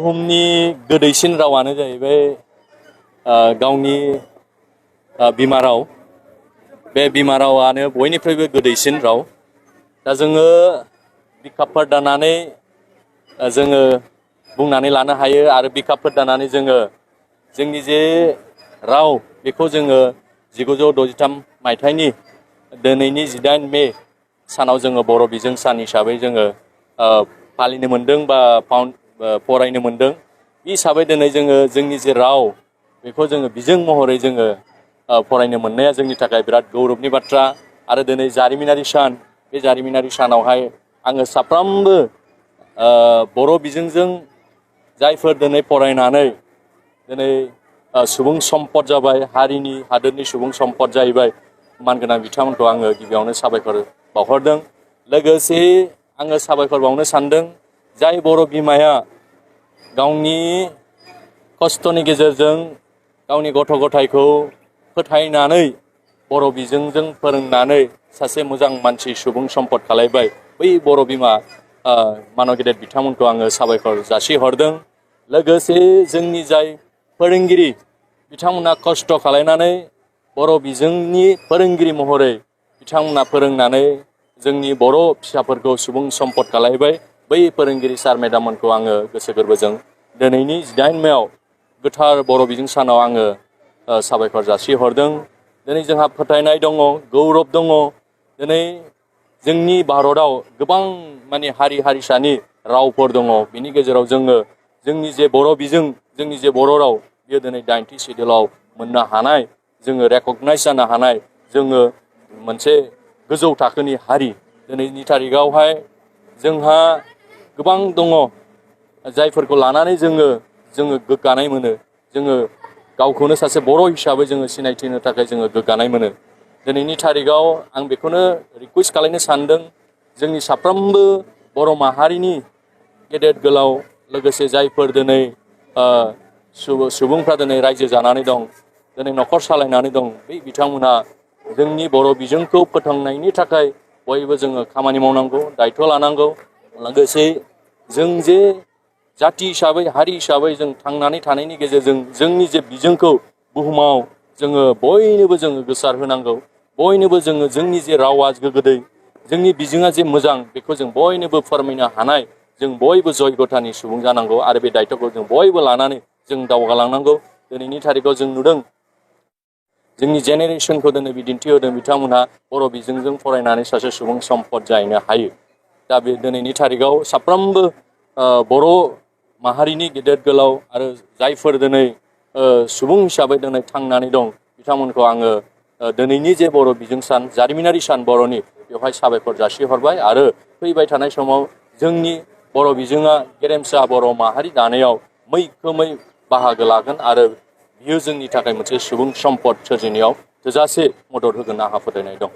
बुहुमनि गोदैसिन रावानो जाहैबाय गावनि बिमा राव। बे बिमा रावानो बयनिफ्रायबो गोदैसिन राव। दा जोङो बिखाफोर दानानै जोङो बुंनानै लानो हायो आरो बिखाफोर दानानै जोङो जोंनि जे राव बेखौ जोङो 1963 मायथाइनि दिनैनि 18 मे सानाव जोङो बर' बिजों सान हिसाबै जोङो फालिनो मोनदों बा फरायनो मोनदों। बे हिसाबै दिनै जोङो जोंनि जे राव बेखौ जोङो बिजों महरै जोङो फरायनो मोननाया जोंनि थाखाय बिराद गौरबनि बाथ्रा। आरो दिनै जारिमिनारि सान, बे जारिमिनारि सानावहाय आङो साफ्रोमबो बर' बिजोंजों जायफोर दिनै फरायनानै दिनै सुबुं सम्पद जाबाय, हारिनि हादोरनि सुबुं सम्पद जाहैबाय, मानगोनां बिथांमोनखौ आङो गिबियावनो साबायखर बावहरदों। लोगोसे आङो साबायखर बावनो सानदों जाय बर' बिमाया गावनि खस्थ'नि गेजेरजों गावनि गथ' गथायखौ फोथायनानै बर' बिजोंजों फोरोंनानै सासे मोजां मानसि सुबुं सम्पद खालायबाय, बै बर' बिमा मानब गेदेर बिथांमोनखौ आङो साबायखर जासिहरदों। लोगोसे जोंनि जाय फोरोंगिरि बिथांमोना खस्थ' खालायनानै बर' बिजोंनि फोरोंगिरि महरै बिथांमोना फोरोंनानै जोंनि बर' फिसाफोरखौ सुबुं सम्पद खालायबाय, बै फोरोंगिरि सार मेडाममोनखौ आङो गोसो गोरबोजों दिनैनि 18 मेआव गोथार बर' बिजों सानाव आङो साबायखर जासिहरदों। दिनै जोंहा फोथायनाय दङ, गौरब दङ। दिनै जोंनि भारतआव गोबां माने हारि हारिसानि रावफोर दङ। बिनि गेजेराव जोङो जोंनि जे बर' बिजों, जोंनि जे बर' राव, बियो दिनै 90 सिडिउलाव मोननो हानाय, जोङो रेकगनाइज जानो हानाय, जोङो मोनसे गोजौ थाखोनि हारि। दिनैनि थारिखआवहाय जोंहा गोबां दङ जायफोरखौ लानानै जोङो गोग्गानाय मोनो। जोङो गावखौनो सासे बर' हिसाबै जोङो सिनायथिनो थाखाय जोङो गोग्गानाय मोनो। दिनैनि थारिखआव आं बेखौनो रिकुवेस्ट खालायनो सानदों, जोंनि साफ्रोमबो बर' माहारिनि गेदेर गोलाव, लोगोसे जायफोर दिनै सुबुंफ्रा दिनै रायजो जानानै दं, दिनै न'खर सालायनानै दं, बै बिथांमोना जोंनि बर' बिजोंखौ फोथांनायनि थाखाय बयबो जोङो खामानि मावनांगौ, दायथ' लानांगौ। लोगोसे जों जे जाथि हिसाबै, हारि हिसाबै जों थांनानै थानायनि गेजेरजों जोंनि जे बिजोंखौ बुहुमाव जोङो बयनोबो जोङो गोसार होनांगौ। बयनोबो जोङो जोंनि जे रावा गोदै, जोंनि बिजोङा जे मोजां, बेखौ जों बयनोबो फोरमायनो हानाय जों बयबो जयगथानि सुबुं जानांगौ आरो बे दायथ'खौ जों बयबो लानानै जों दावगालांनांगौ। दिनैनि थारिखआव जों नुदों जोंनि जेनेरेसनखौ दिनै बिदिन्थि होदों, बिथांमोनहा बर' बिजोंजों फरायनानै सासे सुबुं सम्पद जाहैनो हायो। दा बे दिनैनि थारिखआव साफ्रोमबो बर' माहारिनि गेदेर गोलाव आरो जायफोर दिनै सुबुं हिसाबै दिनै थांनानै दं, बिथांमोनखौ आङो दिनैनि जे बर' बिजों सान, जारिमिनारि सान बर'नि, बेवहाय साबायखर जासिहरबाय। आरो फैबाय थानाय समाव जोंनि बर' बिजोङा गेरेमसा बर' माहारि दानायाव मैखोमै बाहागो लागोन आरो बियो जोंनि थाखाय मोनसे सुबुं सम्पद सोरजिनायाव थोजासे मदद होगोन आंहा फोथायनाय दं।